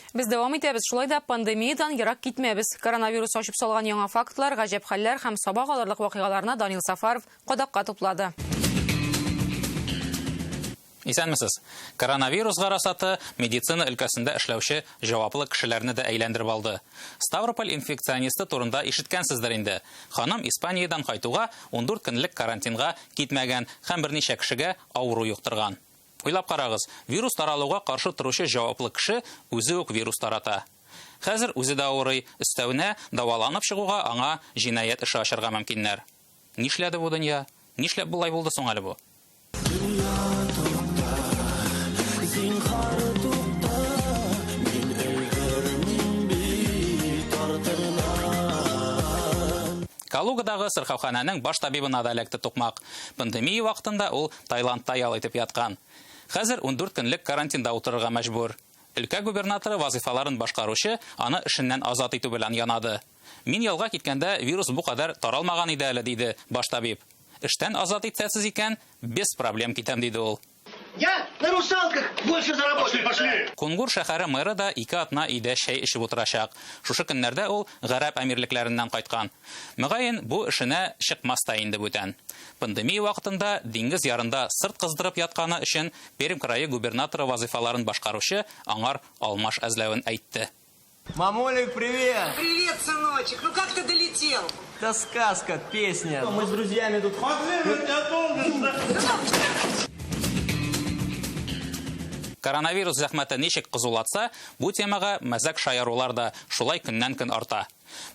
Без дәвам итәбез, шулай да пандемиядән ерак китмәбез. Коронавирус ачып салган яңа фактлар, гаҗәп хәлләр һәм сабак алырлык вакыйгаларны Данил Сафаров кадакка туплады. Исәнмесез. Коронавирус гарасаты медицина өлкәсендә эшләүче җаваплы кешеләрне дә әйләндереп алды. Ставрополь инфекционисты турында ишеткәнсездер инде. Ханым Испаниядән кайтуга 14 көнлек карантинга китмәгән һәм берничә кешегә авыру йоктырган. Уйлап карагыз, вирус таралуга каршы торучы җаваплы кеше үзе үк вирус тарата. Хәзер үзе дә авырый, өстәвенә, дәваланып чыгуга аңа җинаять эше ачарга мөмкиннәр. Нишләде бу дөнья? Нишләп болай булды соң әле бу? Дөнья тукта, зинһар тукта, мин өлгермим бит артыңнан. Калугадагы сырхауханәнең баш табибына да эләкте тукмак. Пандемия вакытында ул Таиландта ял итеп яткан. Хәзер 14 көнлек карантинда утырырга мәҗбүр. Өлкә губернаторы вазыйфаларын башкаручы аны эшеннән азат итү белән янады. Мин ялга киткәндә вирус бу кадәр таралмаган иде әле, диде баш табиб. Эштән азат итәсез икән, без проблем китәм, диде ул. Я на русалках больше заработаю. Пошли, пошли! Кунгур шәһәре мэры да ике атна өйдә чәй эчеп утырачак. Шушы көннәрдә ул Гарәп Әмирлекләреннән кайткан. Мөгаен, бу эшенә чыкмас та инде бүтән. Пандемия вакытында диңгез ярында сырт кыздырып ятканы өчен Пермь крае губернаторы вазыйфаларын башкаручы аңар алмаш әзләвен әйтте. Мамулик, привет! Привет, сыночек! Ну как ты долетел? Да сказка, песня. Мы с друзьями тут... Коронавирус зәхмәте ничек кызулатса, бу темага мәзәк шаярулар да шулай көннән-көн арта.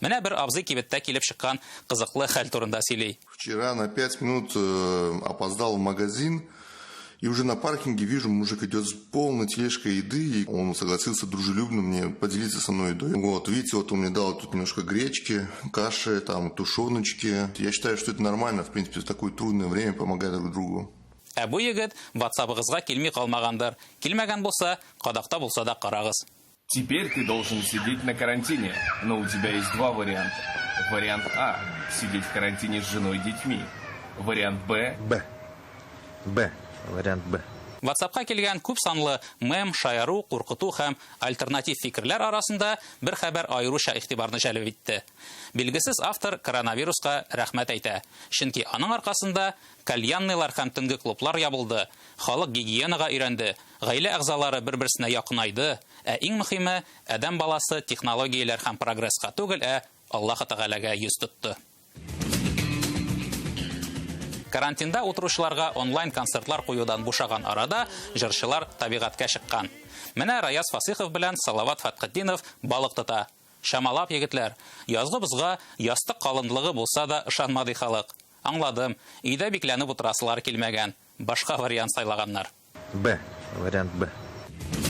Менә бер абзый кибеттә килеп чыккан кызыклы хәл турында сөйли. Вчера на 5 минут э, опоздал в магазин, и уже на паркинге вижу, мужик идет с полной тележкой еды, и он согласился дружелюбно мне поделиться со мной едой. Вот, видите, вот он мне дал тут немножко гречки, каши, там, тушеночки. Я считаю, что это нормально, в принципе, в такое трудное время помогать друг другу. Ә бу егет WhatsApp-ыгызга килми калмагандыр. Килмәгән булса, кадакта булса да карагыз. Теперь ты должен сидеть на карантине, но у тебя есть два варианта. Вариант А – сидеть в карантине с женой и детьми. Вариант Б Б. Б. Вариант Б. WhatsApp-ка килгән күп санлы мем, шаяру, куркыту һәм альтернатив фикерләр арасында бер хәбәр аеруча игътибарны җәлеп итте. Билгесез автор коронавируска рәхмәт әйтә, чөнки аның аркасында кальянныйлар һәм төнге клублар ябылды, халык гигиенага өйрәнде, гаилә әгъзалары бер-берсенә якынайды, ә иң мөхиме, адәм баласы технологияләр һәм прогресска түгел, ә Аллаһы Тәгаләгә йөз тотты. Карантинда утыручыларга онлайн-концертлар куюдан бушаган арада җырчылар табигатькә чыккан. Менә Раяз Фасыйхов белән Салават Фәтхетдинов балык тота. Чамалап, егетләр, язгы бозга ястык калынлыгы булса да ышанма ди халык. Аңладым, өйдә бикләнеп утырасылар килмәгән, башка вариант сайлаганнар. Б. Вариант Б.